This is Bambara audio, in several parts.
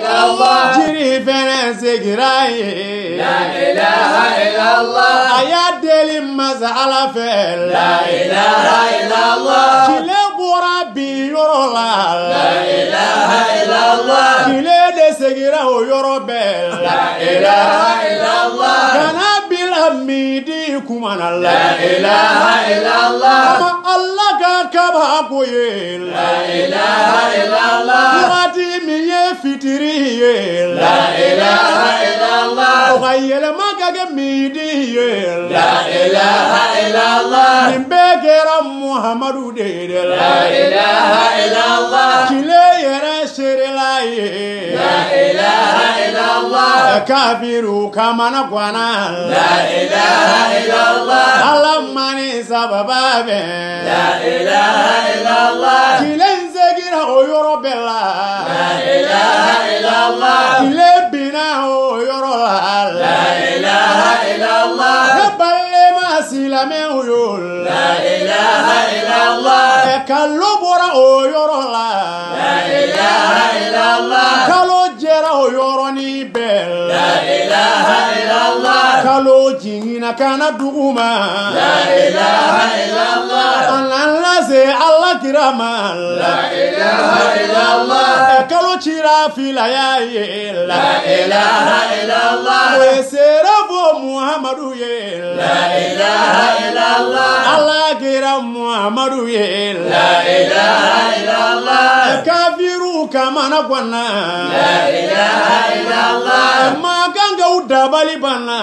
illallah. Jiri fɛnɛ seginna yen. La ilaha illallah. A y'a deli masa Ala fɛ. La ilaha illallah. Tile bɔra bi yɔrɔ la. La ilaha illallah. Tile de seginna o yɔrɔ bɛɛ. La ilaha illallah. Kana bila midi kuma na. La ilaha illallah. Ma Ala ka kabako ye. La ilaha illallah. Wagati min ye fitiri ye. La ilaha illallah. O ka yɛlɛma ka kɛ midi ye. La ilaha illallah. Nin bɛɛ kɛra Muhamadu de ye. La ilaha illallah. Tile yɛrɛ seerela ye. La ilaha illallah. Kafiru kamana ganna. La ilaha illallah. Ala ma ni sababa bɛn. La ilaha illallah. Tile in seginna o yɔrɔ bɛɛ la. La ilaha illallah. Tile binna o yɔrɔ la. La ilaha illallah. Ne balima silamɛw yo. La ilaha illallah. Kalo bɔra o yɔrɔ la. La ilaha illallah. Kalo jɛra o yɔrɔnin bɛɛ. La ilaha illallah. Kalo jiginna ka na dugu ma. La ilaha illallah. An lase Ala kira ma. La ilaha illallah. Kalo cira filaya ye. La ilaha illallah. O ye seere fɔ Muhamadu ye. La ilaha illallah. Ala kira Muhamadu ye. La ilaha illallah. Kafiru kamana ganna. La ilaha illallah. Makankaw dabali banna.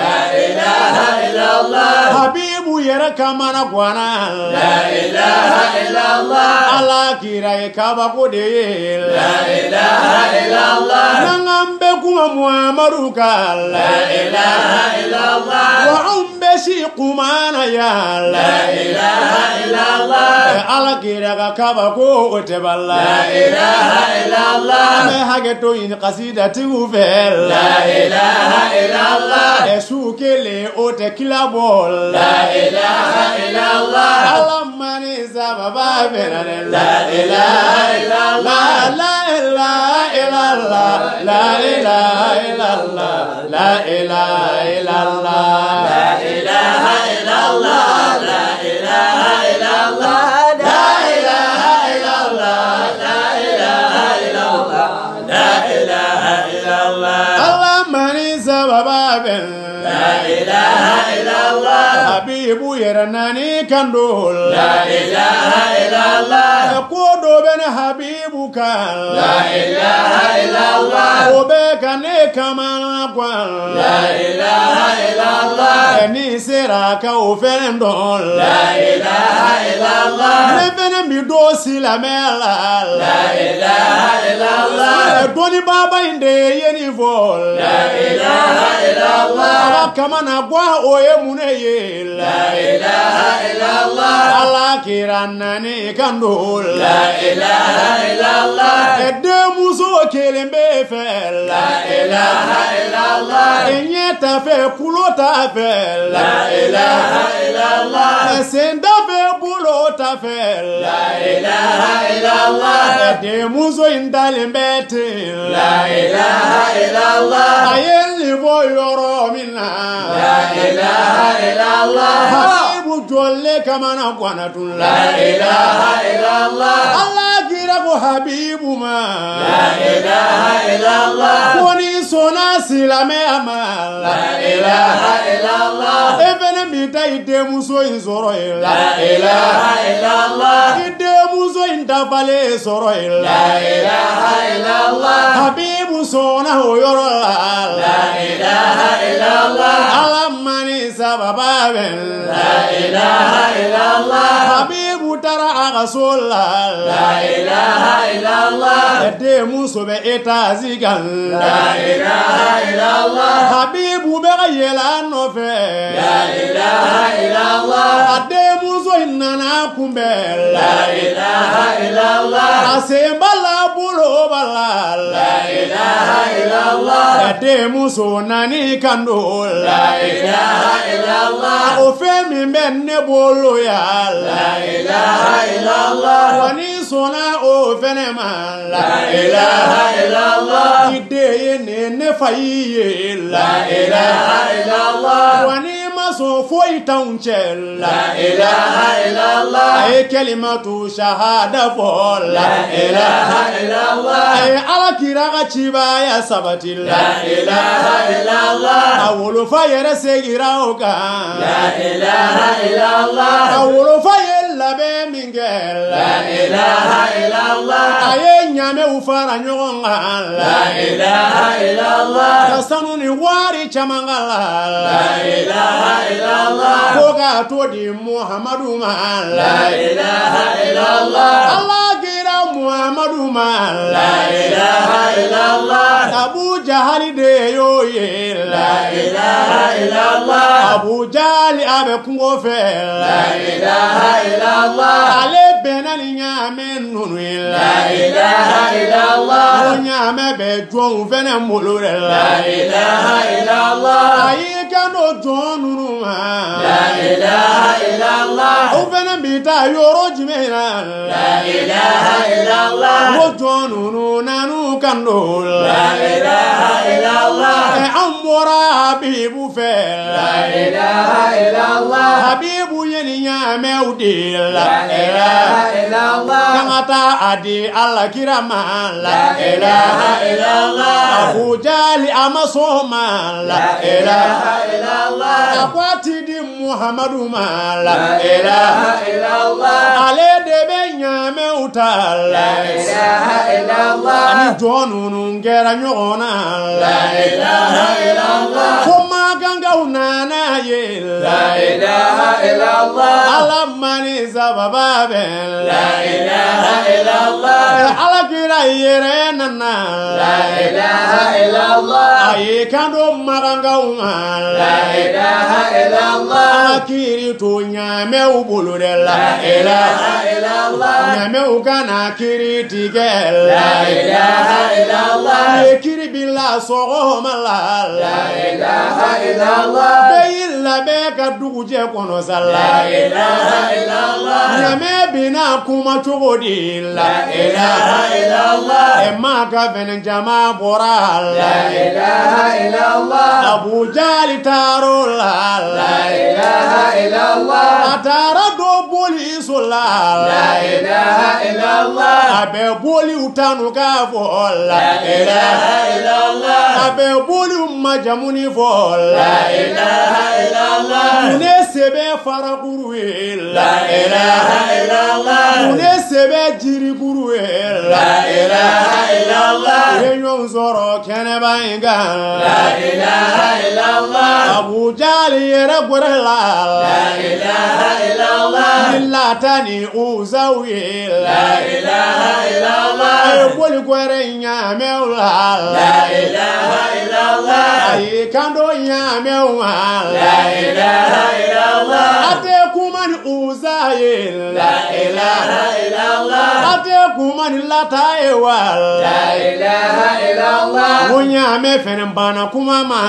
La ilaha illallah. Habibu yɛrɛ kamana ganna. La ilaha illallah. Ala kira ye kabako de ye. La ilaha illallah. N'an bɛ kuma Muhamadu kan. La ilaha illallah. Wa anw bɛ si kuma na yan. La ilaha illallah. Ala kira ka kabako o tɛ bala. La ilaha illallah. An bɛ hakɛ to ɲini kasidatigiw fɛ. La ilaha illallah. Su kelen o tɛ kila bɔ. La ilaha illallah. Ala ma ni sababa bɛnna dɛ. La ilaha illallah. La ilaha illallah. La ilaha illallah. La ilaha illallah. La ilaha illallah. La ilaha illallah. La ilaha illallah. La ilaha illallah. La ilaha illallah. Ala ma ni sababa bɛnna. La ilaha illallah. Habibu yɛrɛ nani kan don. La ilaha illallah. Ko dɔ bɛ ne Habibu kan. La ilaha illallah. O bɛ ka ne kamana gan. La ilaha illallah. Ni sera ka o fɛnɛ dɔn. La ilaha illallah. Ne fɛnɛ bi don silamɛya la. La ilaha illallah. Dɔnnibaaba in de ye nin fɔ. La ilaha illallah. Ala kamana gan o ye mun de ye. La ilaha illallah. Ala kira nani kan don. La ilaha illallah. Denmuso kelen bɛ fɛ. La ilaha illallah. Ɲɛ t'a fɛ kulo t'a fɛ. La ilaha illallah. Sen t'a fɛ bolo t'a fɛ. La ilaha illallah. Denmuso in dalen bɛ ten. La ilaha illallah. A ye nin fɔ yɔrɔ min na. La ilaha illallah. Habibu jɔlen kamana ganna tun. La ilaha illallah. Ala kira ko Habibu ma. La ilaha illallah. Ko ni sɔnna silamɛya ma. La ilaha illallah. E fɛnɛ bi taa i denmuso in sɔrɔ yen. La ilaha illallah. I denmuso in dafalen sɔrɔ yen. La ilaha illallah. Habibu sɔnna o yɔrɔ la. La ilaha illallah. Ala ma ni sababa bɛn. La ilaha illallah. Habibu taara a ka so la. La ilaha illallah. Denmuso bɛ etazi kan. La ilaha illallah. Habibu bɛ ka yɛlɛ a nɔfɛ. La ilaha illallah. A denmuso in nana kunbɛn. La ilaha illallah. A sen b'a la bolo b'a la. La ilaha illallah. Denmuso nani kan don. La ilaha illallah. O fɛn min bɛ ne bolo yan. La ilaha illallah. Wa ni sɔnna o fɛnɛ ma la ilaha illallah i den ye nin ne fa y'i ye la ilaha illallah wa n'i ma sɔn foyi t'anw cɛ la ilaha illallah a ye kalimatu shahada fɔ la ilaha illallah a ye Ala kira ka cibaya sabati la ilaha illallah a wolofa yɛrɛ segira o kan la ilaha illallah a wolofa ye labɛn min kɛ la ilaha illallah a ye ɲaamɛw fara ɲɔgɔn kan la ilaha illallah ka sanu ni wari caman k'a la la ilaha illallah ko k'a to di Muhamadu ma la ilaha illallah Ala kira Muhamadu ma la ilaha illallah Abu Jahali de y'o ye la ilaha illallah Abu Jahali a bɛ kungo fɛ la ilaha illallah ale bɛnna ni ɲaamɛ ninnu ye la ilaha illallah o ɲaamɛ bɛ jɔnw fɛnɛ bolo dɛ la ilaha illallah a y'i kanto jɔn ninnu ma la ilaha illallah o fɛnɛ bɛ taa yɔrɔ jumɛn na la ilaha illallah o jɔn ninnu nan'u kanto la ilaha illallah anw bɔra Habibu fɛ la ilaha illallah Habibu ye nin ɲaamɛw de la ilaha illallah kan ka taa a di Ala kira ma la ilaha illallah Abu Jahali a ma sɔn ma la ilaha illallah a ko a ti di Muhamadu ma la ilaha illallah ale de bɛ ɲaamɛw ta la ilaha illallah ani jɔn ninnu kɛra ɲɔgɔn na la ilaha illallah fo makankaw nana ye la ilaha illallah Ala ma ni sababa bɛn la ilaha illallah Ala kira yɛrɛ nana la ilaha illallah a y'i kanto makankaw ma la ilaha illallah Ala kiri to ɲaamɛw bolo dɛ la ilaha illallah ɲaamɛw kana kiri tigɛ la ilaha illallah u ye kiri bila sɔgɔma la la ilaha illallah bɛɛ y'i labɛn ka dugujɛ kɔnɔ sa la ilaha illallah ɲaamɛ bɛna kuma cogo di la ilaha illallah ɛ maa ka fɛnɛ jama bɔra la ilaha illallah Abu Jahali taar'o la la ilaha illallah a taara don boliso la la ilaha illallah a bɛ boliw tanu k'a fɔ la ilaha illallah a bɛ boliw majamuni fɔ la ilaha illallah ne sɛbɛn farakuru ye la ilaha illallah ne sɛbɛn jirikuru ye la ilaha illallah u ye ɲɔgɔn sɔrɔ kɛnɛba in kan la ilaha illallah Abu Jahali yɛrɛ gɛrɛ la la ilaha illallah ni Lata ni Uzaw ye la ilaha illallah a ye boli gɛrɛ ɲaamɛw la la ilaha illallah a y'i kanto ɲaamɛw ma la ilaha illallah a tɛ kuma ni Uza ye la ilaha illallah a tɛ kuma ni Lata ye wa la ilaha illallah o ɲaamɛ fɛnɛ banna kuma ma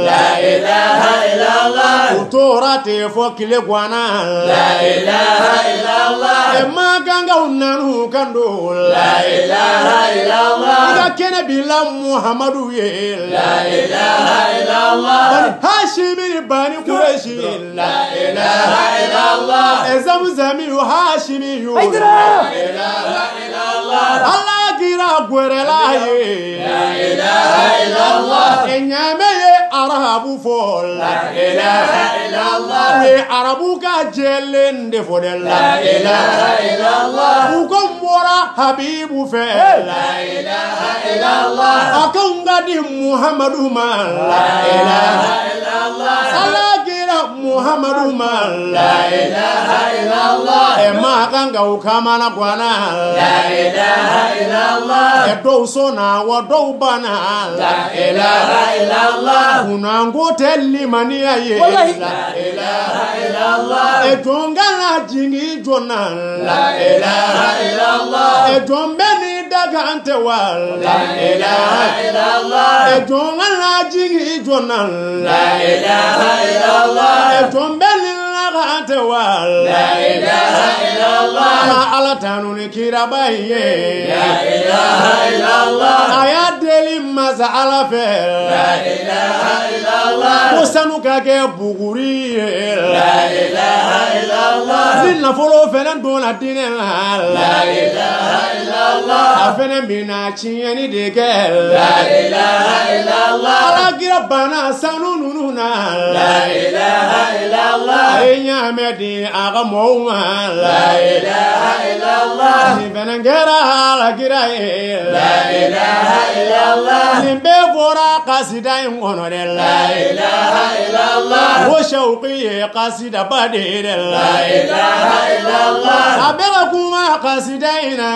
la ilaha illallah u tora ten fɔ tile ganna la ilaha illallah ɛ makankaw nan'u kanto la ilaha illallah i ka kɛnɛ bila Muhamadu ye la ilaha illallah bani Hashimi ni bani Kureshi la ilaha illallah ɛ Zamuzami Hashimi yo la ilaha illallah Ala kira gɛrɛla ye la ilaha illallah ɛ ɲaamɛ ye arabu fɔ la ilaha illallah u ye arabu ka jɛlen de fɔ dɛ la ilaha illallah u ko n bɔra Habibu fɛ la ilaha illallah a ko n ka di Muhamadu ma la ilaha illallah Ala kira Muhamadu ma la ilaha illallah ɛ makankaw kamana ganna la ilaha illallah ɛ dɔw sɔnna wa dɔw banna la ilaha illallah kunnanko tɛ limaniya ye la ilaha illallah ɛ jɔn kana jigin jɔn na la ilaha illallah ɛ jɔn bɛ ni dakan tɛ wa la ilaha illallah ɛ jɔn kana jigin jɔn na la ilaha illallah ɛ jɔn bɛ ni kan tɛ wa La ilaha illallah Ala Ala tanu ni kiraba ye La ilaha illallah A y'a deli masa Ala fɛ La ilaha illallah Ko sanu ka kɛ buguri ye La ilaha illallah Ni nafolo fɛnɛ donna diinɛ la La ilaha illallah A fɛnɛ bɛna tiɲɛni de kɛ La ilaha illallah Ala kira banna sanu ninnu na La ilaha illallah A ye ɲaamɛ di a ka mɔgɔw ma La ilaha illallah Nin fɛnɛ kɛra Ala kira ye La ilaha illallah Nin bɛɛ bɔra kasida in kɔnɔ dɛ La ilaha illallah O Sawuki ye kasidaba de ye dɛ La ilaha illallah A bɛ ka kuma kasida in na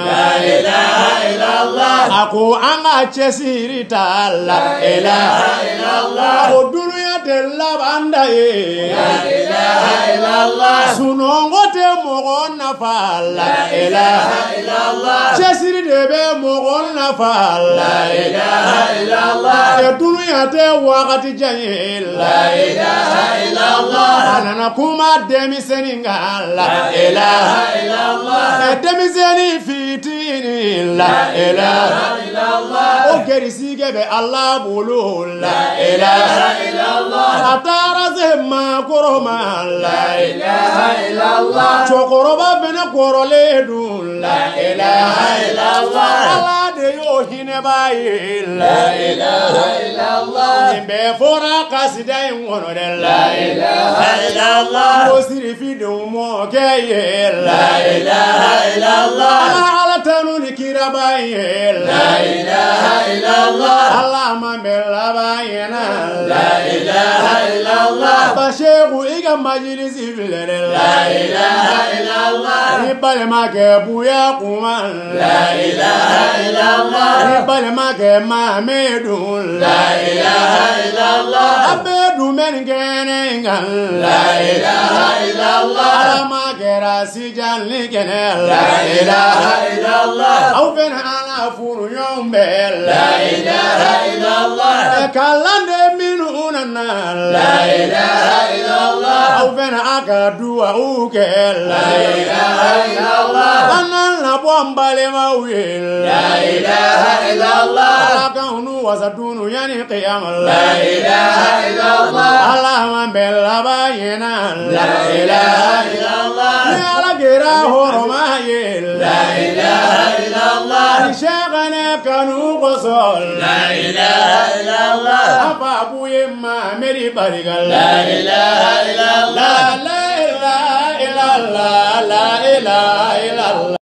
La ilaha illallah A ko an ka cɛsiri ta La ilaha illallah A ko dunuya tɛ laban da ye La ilaha illallah Sunɔgɔ tɛ mɔgɔ nafa La ilaha illallah Cɛsiri de bɛ mɔgɔ nafa La ilaha illallah Dunuya tɛ wagati jan ye La ilaha illallah A nana kuma denmisɛnnin kan La ilaha illallah Denmisɛnnin fitinin La ilaha illallah O garisigɛ bɛ Ala bolo La ilaha illallah A taara se maakɔrɔ ma La ilaha illallah Cɛkɔrɔba fɛnɛ kɔrɔlen don La ilaha illallah Ala de y'o hinɛba ye La ilaha illallah Nin bɛɛ fɔra kasida in kɔnɔ dɛ La ilaha illallah Ko sirifidenw mɔkɛ ye La ilaha illallah Ala Ala tanu ni kiraba ye La ilaha illallah Ala ma bɛn laban ɲɛna La ilaha illallah Baseku i ka majilisi filɛ dɛ La ilaha illallah Ni balimakɛ buya kuma La ilaha illallah Ni balimakɛ Mahamadu La ilaha illallah A bɛɛ dun bɛ nin kɛnɛ in kan La ilaha illallah Ala ma kɛra sijanli kɛnɛ La ilaha illallah Aw fɛnɛ Ala furu ɲɔgɔn bɛɛ La ilaha illallah Kalanden minnu nana La ilaha illallah Aw fɛnɛ a ka duwawu kɛ La ilaha illallah An n'an labɔ an balimaw ye La ilaha illallah Ala k'anw n'u wasa dunuya ni kiyama La ilaha illallah Ala ma bɛn laban ɲɛna La ilaha illallah Ni Ala kɛra hɔrɔma ye La ilaha illallah Ni sɛgɛnɛ kanu kosɔn La ilaha illallah An fa ye Mamadi barika La ilaha illallah La ilaha illallah La ilaha illallah.